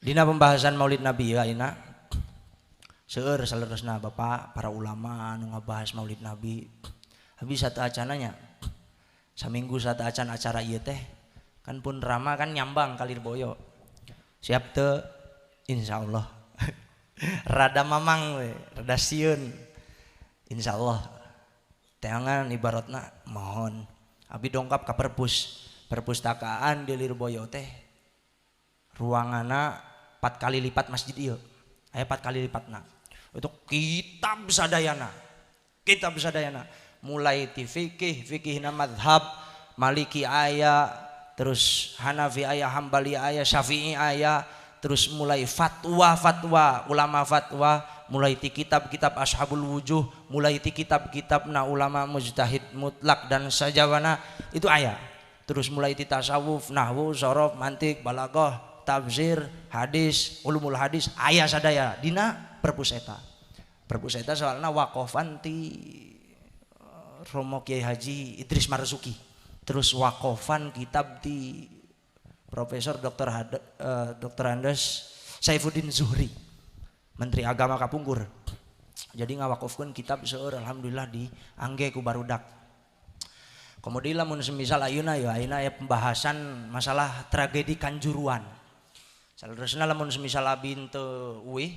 dina pembahasan Maulid Nabi ya ayeuna seueur saleresna bapak para ulama anu ngabahas Maulid Nabi. Habis satu acananya saminggu satu acan acara ieu teh kan pun rama kan nyambang kalir boyo. Siap teu? Insyaallah. Rada mamang we, rada sieun. Insyaallah. Teangan ibaratna mohon abi dongkap ka perpus. Perpustakaan di Lirboyo teh ruanganna 4 kali lipat masjid ieu. Aya 4 kali lipatna. Itu kitab sadayana. Kitab sadayana. Mulai ti fikih, fikihna mazhab, Maliki aya, terus Hanafi aya, Hambali aya, Syafi'i aya, terus mulai fatwa-fatwa, ulama fatwa, mulai ti kitab-kitab ashabul wujuh, mulai ti kitab-kitab na ulama mujtahid mutlak dan sajawana itu aya. Terus mulai ti tasawuf, nahwu, sorof, mantik, balaghah, tafsir, hadis, ulumul hadis aya sadaya dina perpus eta. Perpus eta soalna waqofan ti Romo Kiai Haji Idris Marzuki. Terus waqofan kitab di Profesor Dr. Dr. Andes Saifuddin Zuhri, Menteri Agama Kapungkur. Jadi ngawakofkeun kitab seueur alhamdulillah di angge ku barudak. Kemudian lamun semisal ayeuna ya ayeuna aya pembahasan masalah tragedi Kanjuruan. Saleresna lamun semisal abi teu uih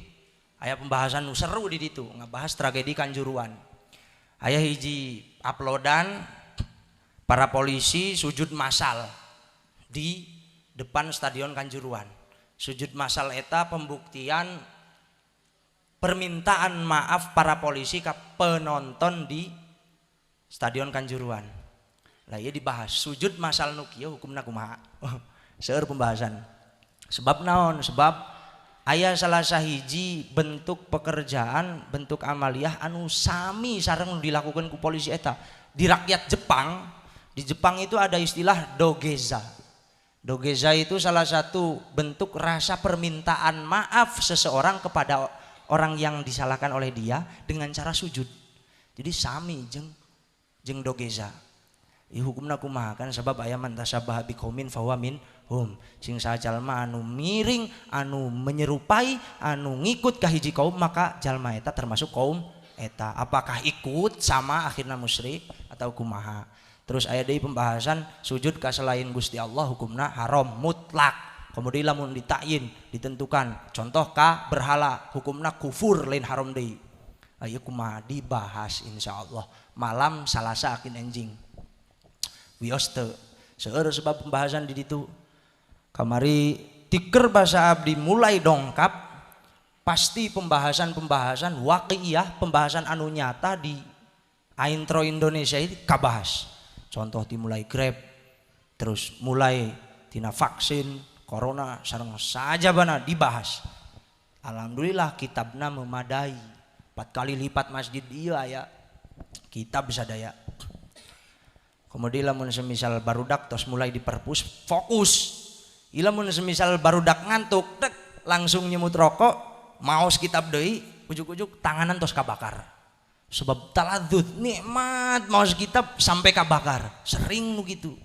aya pembahasan nu seru di ditu ngabahas tragedi Kanjuruan. Aya hiji uploadan para polisi sujud massal di depan Stadion Kanjuruan. Sujud massal eta pembuktian permintaan maaf para polisi ke penonton di Stadion Kanjuruan. Lah ieu dibahas sujud massal nu kieu hukumna kumaha. Seueur pembahasan. Sebab naon? Sebab aya salah sahiji bentuk pekerjaan, bentuk amaliyah anu sami sareng dilakukan ku polisi eta. Di rakyat Jepang, di Jepang itu ada istilah dogeza. Dogeza itu salah satu bentuk rasa permintaan maaf seseorang kepada orang yang disalahkan oleh dia dengan cara sujud. Jadi sami jeung dogeza. Ieu hukumna kumaha kan sebab aya man tasabbaha biqaumin fahuwa minhum. Sing saha jalma anu miring, anu menyerupai, anu ngikut ka hiji kaum maka jalma eta termasuk kaum eta. Apakah ikut sama akhirna musyrik atau kumaha? Terus aya deui pembahasan sujud ka selain Gusti Allah hukumna haram mutlak. Kemudian lamun ditakyin ditentukan contoh ka berhala hukumna kufur lain haram deui. Ayo kumaha dibahas insyaallah malam Salasa akin enjing. Wios teu seueur sebab pembahasan di ditu. Kamari tiker bahasa abdi mulai dongkap pasti pembahasan-pembahasan waqiah, pembahasan anu nyata di Aintro Indonesia itu kabahas. Contoh dimulai Grab, terus mulai tina vaksin corona sareng saja bana dibahas. Alhamdulillah kitabna memadai 4 kali lipat masjid ieu aya kitab sadaya. Kemudian lamun semisal barudak tos mulai di perpus fokus. Lamun semisal barudak ngantuk tek langsung nyemut rokok maos kitab deui ujuk-ujuk tanganan tos kabakar. Sebab taladzud nikmat maos kitab sampai kabakar sering nu gitu.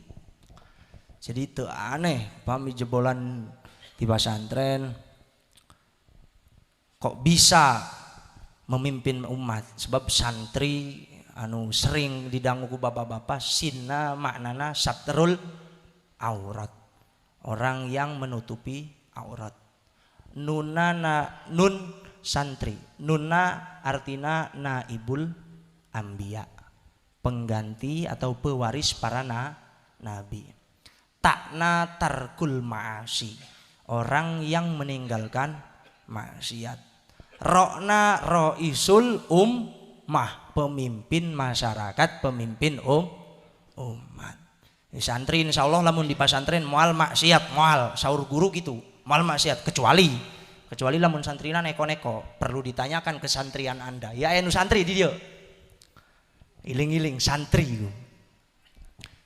Jadi itu aneh pami jebolan di pesantren kok bisa memimpin umat sebab santri anu sering didangu ku bapak-bapak sinna maknana satrul aurat, orang yang menutupi aurat. Nuna na, nun santri, nuna artina naibul ambia, pengganti atau pewaris para nabi. Takna tarkul ma'asi, orang yang meninggalkan maksiat. Rokna roisul ummah, pemimpin masyarakat, pemimpin umat. Santri insyaallah lamun di pasantren moal maksiat, moal saur guru gitu, moal maksiat kecuali lamun santrina neko-neko, perlu ditanyakan kesantrian Anda. Ya anu santri di dieu. Iling-iling santri iku.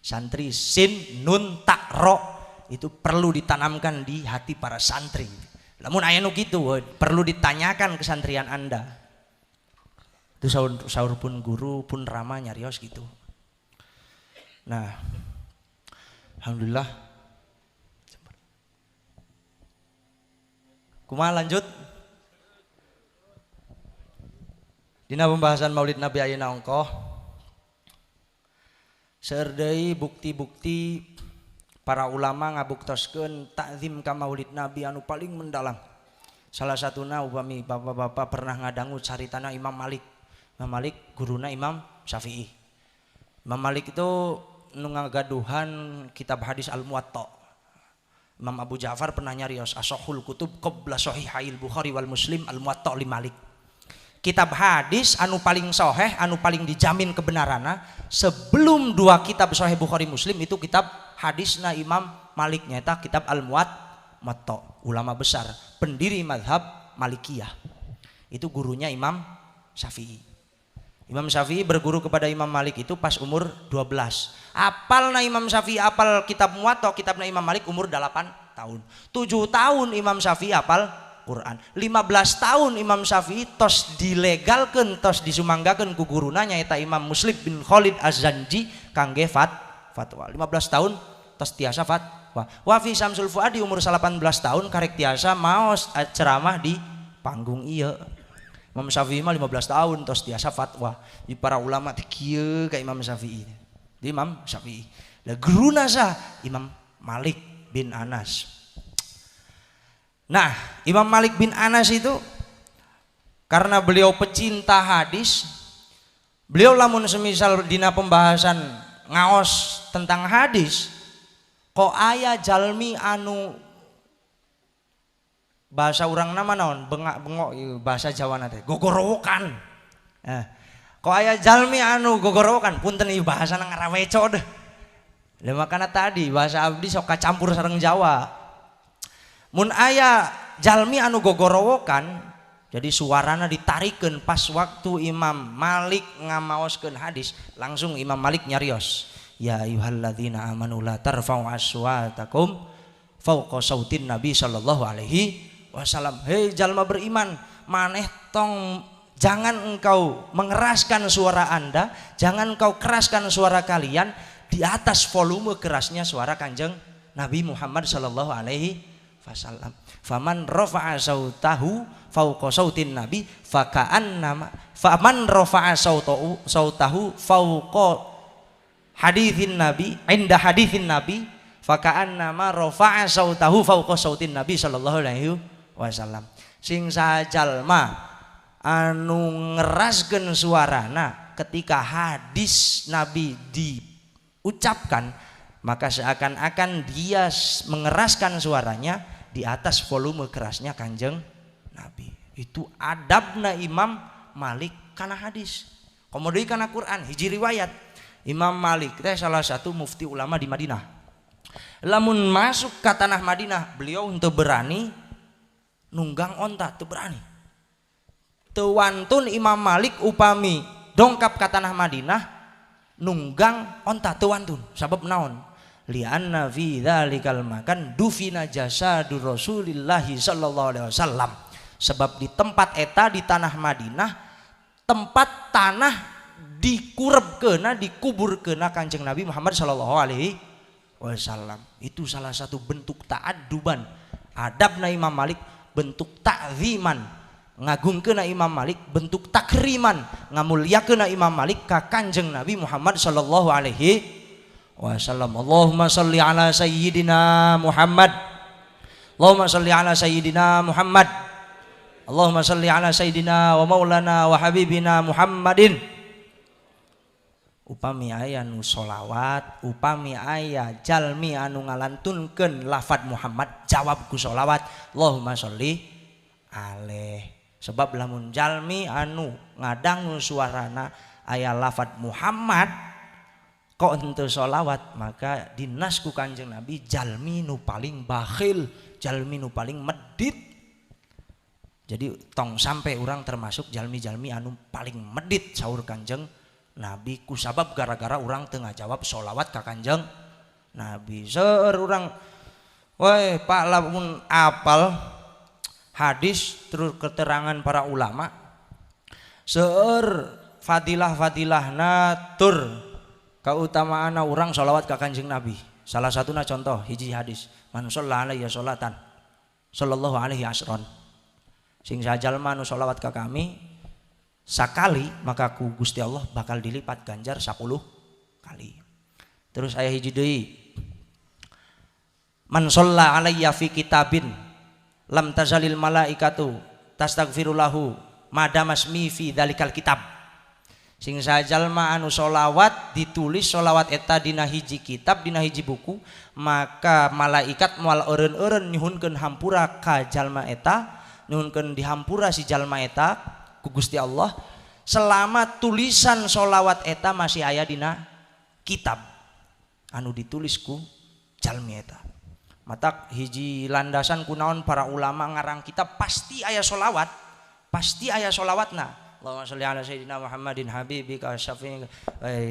Santri sin nun tak ro itu perlu ditanamkan di hati para santri. Lamun aya nu kitu perlu ditanyakan kesantrian Anda. Itu saur pun guru pun rama nyarios gitu. Nah, alhamdulillah. Kumaha lanjut? Dina pembahasan Maulid Nabi ayeuna ongkoh. Seueur deui bukti-bukti para ulama ngabuktoskeun takzim ka Maulid Nabi anu paling mendalam. Salah satuna upami bapak-bapak pernah ngadangu caritana Imam Malik. Imam Malik guruna Imam Syafi'i. Imam Malik itu nu ngagaduhan kitab hadis Al-Muwatta. Imam Abu Ja'far pernah nyarios asahul kutub qabla sahihail Bukhari wal Muslim Al-Muwatta li Malik. Kitab hadis anu paling sahih, anu paling dijamin kebenaranna sebelum dua kitab sahih Bukhari Muslim itu kitab hadisna Imam Malik nyata kitab Al-Muwatta, ulama besar, pendiri madhab Malikiyah. Itu gurunya Imam Syafi'i. Imam Syafi'i berguru kepada Imam Malik itu pas umur 12. Apalna Imam Syafi'i apal kitab Muwatta, kitabna Imam Malik umur 8 tahun. 7 tahun Imam Syafi'i apal Quran. 15 tahun Imam Syafi'i tos dilegalkeun, tos disumanggakeun ku guruna nyaeta Imam Muslim bin Khalid Az-Zanji kangge fatwa. 15 tahun tos tiasa fatwa. Wafi Samsul Fuadi umur 18 tahun karek tiasa maos ceramah di panggung ieu. Imam Syafi'i mah 15 tahun tos tiasa fatwa. Di para ulama teh kieu ka Imam Syafi'i. Di Imam Syafi'i. Lah guruna sah Imam Malik bin Anas. Nah, Imam Malik bin Anas itu karena beliau pecinta hadis, beliau lamun semisal dina pembahasan ngaos tentang hadis, kok aya jalmi anu bahasa urang nama naon bengak-bengok bahasa Jawa nate gogorowokan. Kok aya jalmi anu gogorowokan punten ieu bahasana ngaraweco deh. Lah makana tadi bahasa abdi sok kacampur sareng Jawa. Mun aya jalmi anu gogorowokan jadi suarana ditarikeun pas waktu Imam Malik ngamaoskeun hadis langsung Imam Malik nyarios ya ayyuhalladzina amanu la tarfa'u aswatakum fauqa sautin nabi sallallahu alaihi wasallam. Hei jalma beriman, maneh tong jangan engkau mengeraskan suara Anda, jangan engkau keraskan suara kalian di atas volume kerasnya suara Kanjeng Nabi Muhammad sallallahu alaihi wasallam. Faman rafa'a sautahu fauqa sautin nabi faka'annama faman rafa'a sautahu fauqa haditsin nabi inda haditsin nabi faka'annama rafa'a sautahu fauqa sautin nabi sallallahu alaihi wasallam. Sing sajalma anu ngeraskeun suarana ketika hadis nabi diucapkan, maka seakan-akan dia mengeraskan suaranya di atas volume kerasnya Kanjeng Nabi. Itu adabna Imam Malik kana hadis. Komodo kana Quran, hiji riwayat. Imam Malik teh salah satu mufti ulama di Madinah. Lamun masuk ke tanah Madinah, beliau untuk berani nunggang onta, teu berani. Teu wantun Imam Malik upami dongkap ke tanah Madinah nunggang onta teu wantun. Sabab naon? Lianna fi dzalikal makan dufina jasadu Rasulillahi sallallahu alaihi wasallam. Sebab di tempat eta di tanah Madinah, tempat tanah dikurebkeuna, dikuburkeuna Kanjeng Nabi Muhammad sallallahu alaihi wasallam. Itu salah satu bentuk ta'adduban, adabna Imam Malik, bentuk ta'ziman, ngagungkeuna Imam Malik, bentuk takriman, ngamulyakeuna Imam Malik ka Kanjeng Nabi Muhammad sallallahu alaihi wasallam. Allahumma shalli ala sayyidina Muhammad. Allahumma shalli ala sayyidina Muhammad. Allahumma shalli ala sayyidina wa maulana wa habibina Muhammadin. Upami aya nu sholawat, upami aya jalmi anu ngalantunkeun lafad Muhammad, jawab ku sholawat Allahumma sholli alaih. Sebab lamun jalmi anu ngadangu suarana aya lafad Muhammad kok henteu sholawat, maka dinas ku Kanjeng Nabi jalmi nu paling bakhil, jalmi nu paling medit. Jadi tong sampai orang termasuk jalmi-jalmi anu paling medit saur Kanjeng Nabi kusabab gara-gara orang tengah jawab sholawat ka Kanjeng Nabi. Seur urang woi Pak lamun apal hadis terus keterangan para ulama, seur fadilah-fadilahna tur keutamaan orang sholawat ka Kanjeng Nabi. Salah satuna contoh hiji hadis, man shalla alaihi sholatan sallallahu alaihi asron. Sing sajalma anu sholawat ka kami sakali maka ku Gusti Allah bakal dilipat ganjar 10 kali. Terus aya hiji deui, man shalla alayya fi kitabin lam tazalil malaikatu tastaghfirulahu madamasmi fi dzalikal kitab. Sing sajalma anu sholawat ditulis sholawat eta dina hiji kitab, dina hiji buku, maka malaikat moal eureun-eureun nyuhunkeun hampura ka jalma eta, nyuhunkeun dihampura si jalma eta ku Gusti Allah selama tulisan sholawat eta masih aya dina kitab anu ditulis ku jalmi eta. Matak hiji landasan kunaon para ulama ngarang kitab pasti aya sholawat, pasti aya sholawatna. Allahumma sholli ala sayyidina Muhammadin habibika syafi'i.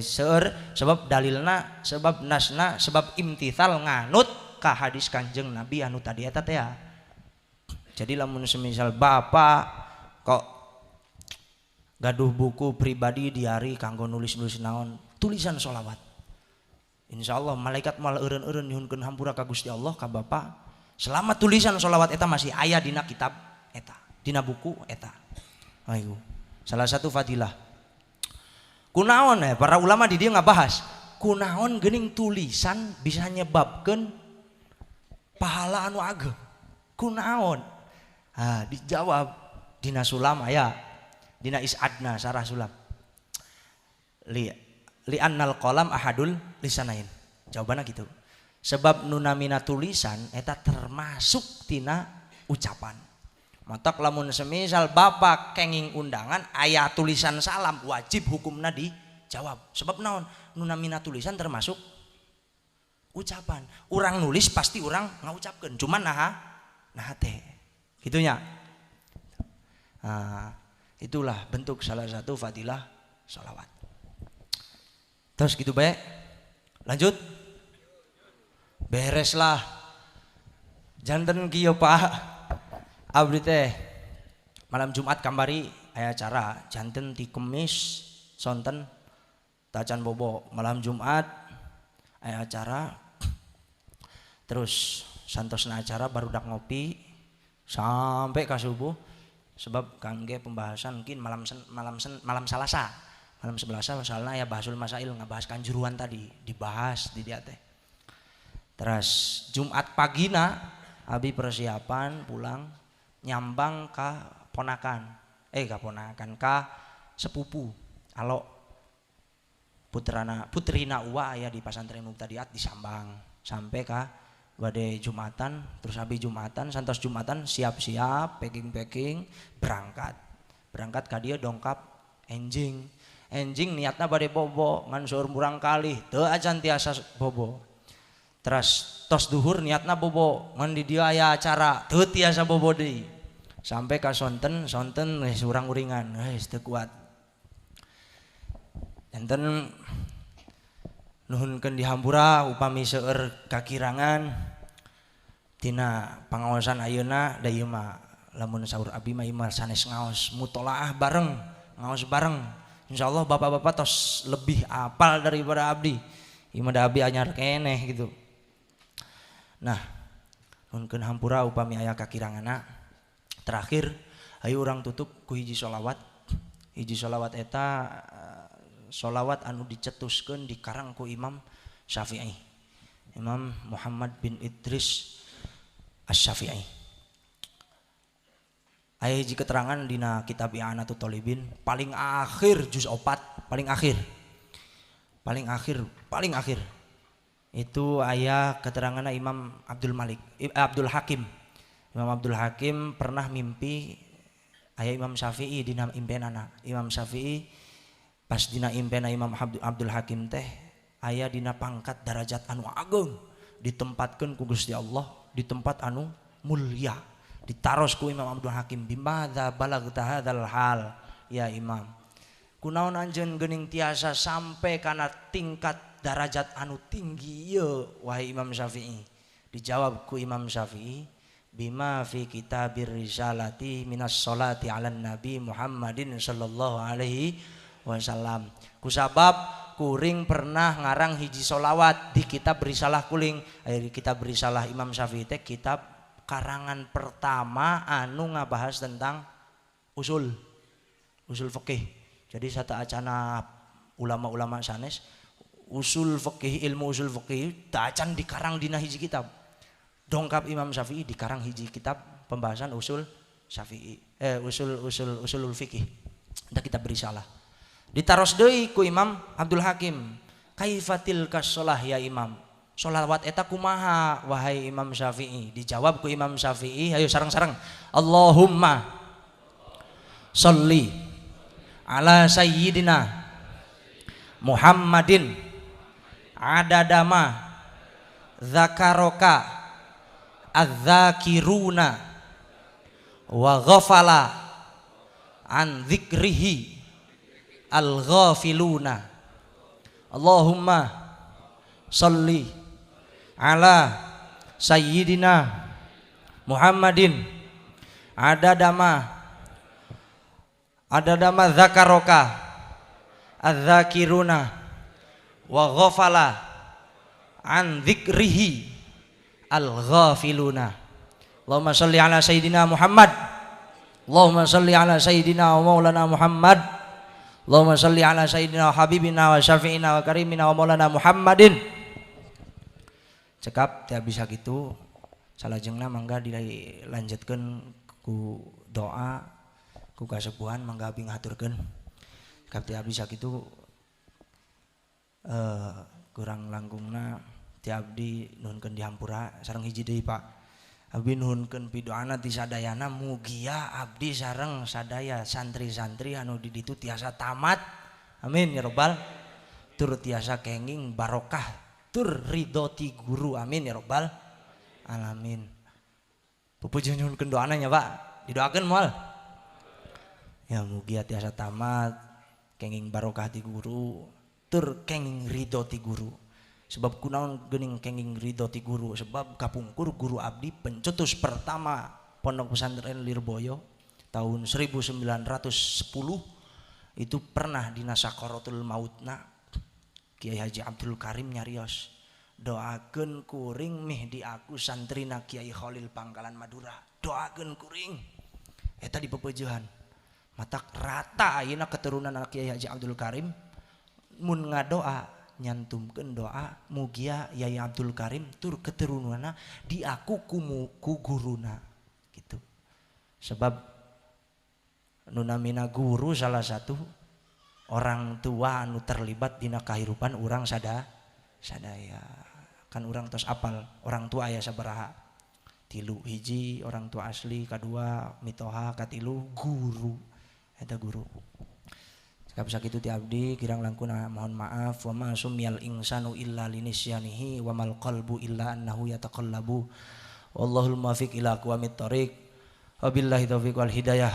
Seur sebab dalilna, sebab nasna, sebab imtithal nganut ka hadis Kanjeng Nabi anu tadi eta teh. Jadi lamun semisal bapak kok gaduh buku pribadi diari kanggo nulis-nulis naon, tulisan sholawat, insyaallah malaikat malah eureun-eureun nyuhunkeun hampura ka Gusti Allah ka bapak selama tulisan sholawat eta masih aya dina kitab eta, dina buku eta. Ayo, salah satu fadilah. Kunaon ya para ulama di dia ngabahas, kunaon geuning tulisan bisa nyebabkeun pahala anu ageng. Kunaon? Ah, dijawab dina sulam aya, dina is'adna sarah sulam. Li annal qalam ahadul lisanain. Jawabannya gitu. Sebab nunamina tulisan eta termasuk tina ucapan. Matak lamun semisal bapak kenging undangan aya tulisan salam wajib hukumna dijawab. Sebab naon? Nunamina tulisan termasuk ucapan. Urang nulis pasti urang ngaucapkeun, cuman naha teh. Gitunya. Nah, itulah bentuk salah satu fadilah sholawat. Terus gitu baik. Lanjut. Bereslah. Janten kieu Pak. Abdi teh malam Jumat kamari aya acara janten ti Kemis sonten tacan bobo malam Jumat Aya acara terus santosna acara barudak ngopi sampai ka subuh sebab kangge pembahasan mungkin malam Selasa. Malam Selasa soalna aya bahasul masail ngabahas kanjuruan tadi dibahas di dia teh. Terus Jumat pagina abi persiapan pulang nyambang ka ponakan. Ka ponakan ka sepupu alo putrana putrina uwa aya di pasantren Mubtadiat disambang sampai ka bade Jumatan terus abi Jumatan santos Jumatan siap-siap packing-packing berangkat. Berangkat ka dieu dongkap enjing. Enjing niatna bade bobo ngan seueur murang kalih teu acan tiasa bobo. Terus tos duhur niatna bobo ngan di dieu aya acara teu tiasa bobo deui. Sampai ka sonten sonten geus urang-uringan geus teu kuat. Enten nuhunkeun dihampura upami seueur kakirangan tina pangaosan ayeuna da ieu mah lamun saur abi mah ieu mah sanes ngaos mutolaah bareng ngaos bareng. Insyaallah bapak-bapak tos lebih apal daripada abdi. Ieu mah da abdi anyar keneh gitu. Nah, nuhunkeun hampura upami aya kakiranganna. Terakhir ayo urang tutup ku hiji sholawat. Hiji sholawat eta sholawat anu dicetuskeun dikarang ku Imam Syafi'i. Imam Muhammad bin Idris Asy-Syafi'i. Aya hiji keterangan dina kitab I'anatut Thalibin paling akhir juz 4, paling akhir. Paling akhir, paling akhir. Itu aya keteranganna Imam Abdul Malik, Abdul Hakim. Imam Abdul Hakim pernah mimpi aya Imam Syafi'i dina impenana. Imam Syafi'i pas dina impena Imam Abdul Hakim teh aya dina pangkat darajat anu agung ditempatkeun ku Gusti Allah di tempat anu mulia ditaros ku Imam Abdul Hakim bimadza balagta hadzal hal ya Imam kunaon anjeun geuning tiasa sampai kana tingkat darajat anu tinggi ieu wahai Imam Syafi'i dijawab ku Imam Syafi'i bima fi kitabir risalati minas sholati 'alan nabi Muhammadin sallallahu alaihi wasallam. Kusabab kuring pernah ngarang hiji sholawat di kitab risalah kuling. Aya di kitab risalah Imam Syafi'i teh kitab karangan pertama anu ngabahas tentang usul fikih. Jadi sata acana ulama-ulama sanes usul fikih, ilmu usul fikih tacan dikarang dina hiji kitab. Dongkap Imam Syafi'i dikarang hiji kitab pembahasan usul Syafi'i, usul fikih. Entah kitab risalah. Ditaros deui ku Imam Abdul Hakim, kaifatil kasolah ya Imam? Sholawat eta kumaha wahai Imam Syafi'i? Dijawab ku Imam Syafi'i, ayo sareng-sareng. Allahumma sholli ala sayyidina Muhammadin adadama zakaroka adzakiruna wa ghafala an dzikrihi al-ghafiluna. Allahumma sholli ala sayyidina Muhammadin adadama zakaroka adzakiruna wa ghafala an dzikrihi al-ghafiluna. Allahumma sholli ala sayyidina Muhammad. Allahumma sholli ala sayyidina wa maulana Muhammad. Allahumma sholli ala sayyidina wa habibina wa syafi'ina wa karimina wa maulana Muhammadin. Cekap tiap bisa gitu salajengna mangga dilanjutkeun ku doa ku kasepuhan mangga abdi ngaturkeun. Cekap tiap bisa gitu kurang langkungna ti abdi nuhunkeun dihampura sareng hiji deui Pak. Abdi nuhunkeun pidoana ti sadayana mugia abdi sareng sadaya santri-santri anu di ditu tiasa tamat. Amin ya robbal. Tur tiasa kenging barokah tur ridho ti guru. Amin ya robbal alamin. Pupuji nyuhunkeun doana nya Pak. Didoakeun moal. Ya mugia tiasa tamat kenging barokah ti guru tur kenging ridho ti guru. Sebab kunaon geuning kenging ridho ti guru, sebab kapungkur guru abdi pencetus pertama Pondok Pesantren Lirboyo tahun 1910 itu pernah dina sakaratul mautna Kiai Haji Abdul Karim nyarios, Doakeun kuring mih di aku santrina Kiai Khalil Pangkalan Madura. Doakeun kuring. Eta di pepejehan. Matak rata ayeuna keturunan anak Kiai Haji Abdul Karim mun ngadoa nyantumkeun doa mugia Yai Abdul Karim tur keturunanna diaku ku guruna gitu. Sebab nu namina guru salah satu orang tua anu terlibat dina kahirupan urang sadaya. Kan urang tos apal orang tua aya sabaraha, tilu, hiji orang tua asli, kadua mitoha, katilu guru. Eta guru. Cekap sakitu ti abdi, kirang langkuna mohon maaf. Wa ma sumiyal insanu illa linisyanihi wa mal qalbu illa annahu yataqallabu. Wallahul muwaffiq ila aqwamit thoriq. Wabillahi taufiq wal hidayah.